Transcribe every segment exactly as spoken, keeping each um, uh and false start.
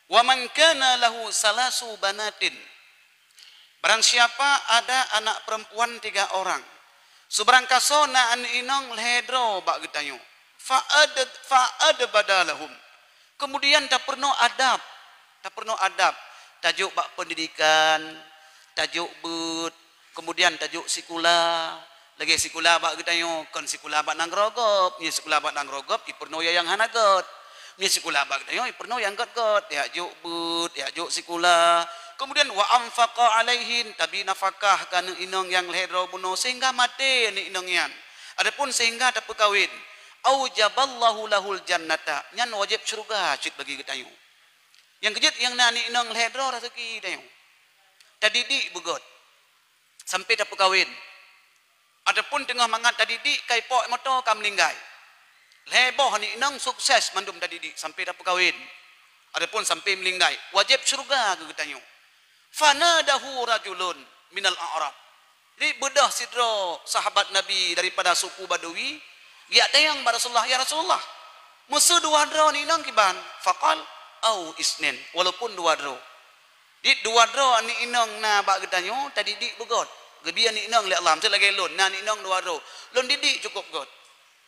Wa man kana lahu salasu banatin. Barang siapa ada anak perempuan tiga orang, subarang kasoe na aneuk inong lhèe droe bak geutanyoe, fa ad-, fa adbada lahum. Kemudian tapeurunoe adab, tapeurunoe adab, tajok bak pendidikan, tajok beuet, kemudian tajok sikula. Lagèe sikula bak geutanyoe, kon sikula bak nanggroe gob. Meunyo sikula bak nanggroe gob, ipeurunoe nyang hana göt. Meunyo sikula bak geutanyoe, ipeurunoe nyang göt-göt, jak jok beuet, jak jok sikula. Kemudian, wa anfaqa alaihin, tabi nafakah keu aneuk inong nyang lhèe droe bunoe sehingga maté aneuk inong nyan, ataupun sehingga tapeukawen. Aujaballahu lahul jannata, nyan wajéb syeuruga cit bagi geutanyoe. Nyang keujeuet nyang na aneuk inong lhèe droe raseuki tanyoe. Tadidik beugöt sampai tapeukawen. Ataupun teungoh mangat tadidik, ka ipok moto ka meuninggai. Lhèe boh aneuk inong sukses mandum tadidik sampai tapeukawen. Ataupun sampai meuninggai. Wajéb syeuruga keu geutanyoe. Fanadahu rajulun minal a'rab. Jadi beudôh sidroe sahabat Nabi daripada suku Badui, geujak tanyong bak Rasulullah, "Ya Rasulullah, meuseu dua droe aneuk inong kiban?" Faqal, "Au isnin," walaupun dua droe. Di dua droe aneuk inong na bak geutanyoe tadidik beugöt. Geubri aneuk inong lé Allah, miseu lagèe lôn, na aneuk inong dua droe. Lôn didik cukôp göt.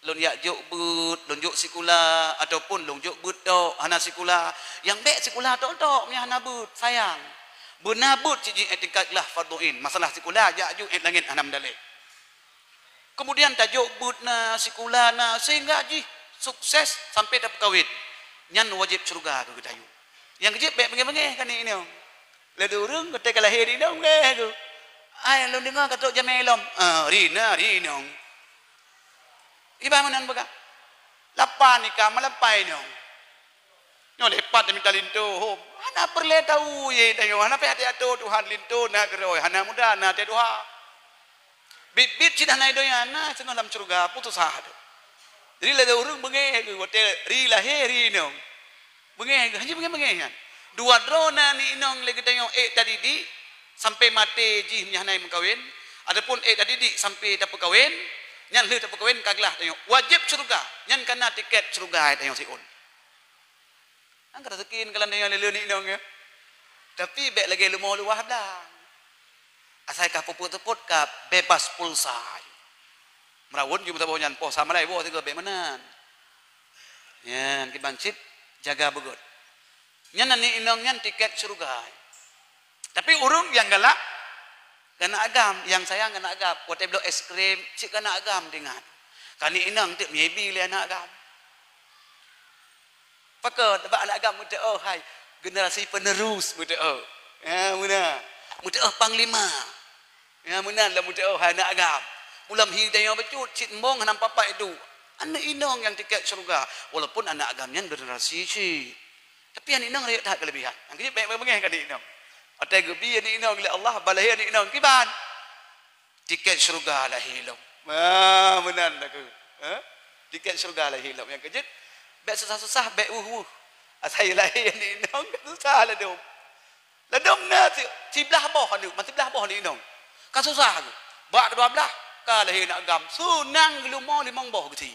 Lôn jak jok beuet, lôn jok sikula, ataupun lôn jok beuet tok, hana sikula. Nyang bèk sikula tok-tok, meunyo hana beuet, sayang. Beuna beuet cit jih èt tingkat glah fardhu ain. Masalah sikula, jak ju èt langèt hana meudalèh. Kemudian tajok beuet na, sikula na, sehingga jih sukses sampai tapeukawen. Nyan wajéb syeuruga keu geutanyoe. Nyang keujeuet bèk beungèh-beungèh keu aneuk inong. Lé ureueng geutanyoe ka lahé aneuk inong, beungèh keu. Ai, lôn deungö ka trok jamèe lom. Ah, ri na, ri inong. Iban meunan peugah. Lapan ikam, lapan inong. Nyoe lepat mita linto, hom. Hana peureulèe tahu, ye, tanyoe. Hana payah teuatoe Tuhan, linto na keudroe. Hana muda, na teuh tuha. Bit-bit cit hana i donya, na singoh lam syeuruga, peue susah tu. Jadi, lagèe ureueng beungèh keu, watèe ri lahé, ri inong. Beungèh keu, hana beungèh-beungèh nyan. Dua droe na aneuk inong lé geutanyoe èk tadidik, sampai maté jih meunyo hana meukawen, ataupun èk tadidik sampai tapeukawen, nyan lheueh tapeukawen ka glah tanyoe. Wajéb syeuruga, nyan ka na tiket syeuruga tanyoe siôn. Angkat sakin kalan tanyoe lé leuneuk inong, ya. Tapi bèk lagèe leumo luwah blang. Asai ka peupuet-puet ka bebas pulsa. Meurawon jeuet meusaboh nyan poh samalai boh sigoe bèk meunan. Nyan kiban cit jaga beugöt. Nyan aneuk inong nyan tiket syeuruga. Tapi ureueng nyang galak keuneuk agam, nyang sayang keuneuk agam. Watèe bloe es krim, cit keuneuk agam teuingat. Keu aneuk inong teuk meuibi lé aneuk agam. Pakon, bak aneuk agam meuteuôh hai generasi penerus meuteuôh. Ya, meunan. Meuteuôh panglima. Ya, meunan lom meuteuôh hai aneuk agam. Ulôn hi tanyoe bacut, cit embong hana papat itu. Aneuk inong nyang tiket syeuruga, walaupun aneuk agam nyan generasi cit. Tapi aneuk inong rayeuk that keulebihan. Nyang keuneuk bèk beungèh keu aneuk inong. Watèe geubri aneuk inong lé Allah, bak lahé aneuk inong kiban. Tiket syeuruga lahé lom. Ah, meunan lagu. Ha? Tiket syeuruga lahé lom. Nyang keujeuet, bèk susah-susah, bèk weuh-weuh. Asai lahé aneuk inong ka susah ladôm. Ladôm na si-, siblah boh aneuk, ma siblah boh aneuk inong. Ka susah lagèe. Bak dua blah, ka lahé aneuk agam. Seunang geulumo limong boh geusi.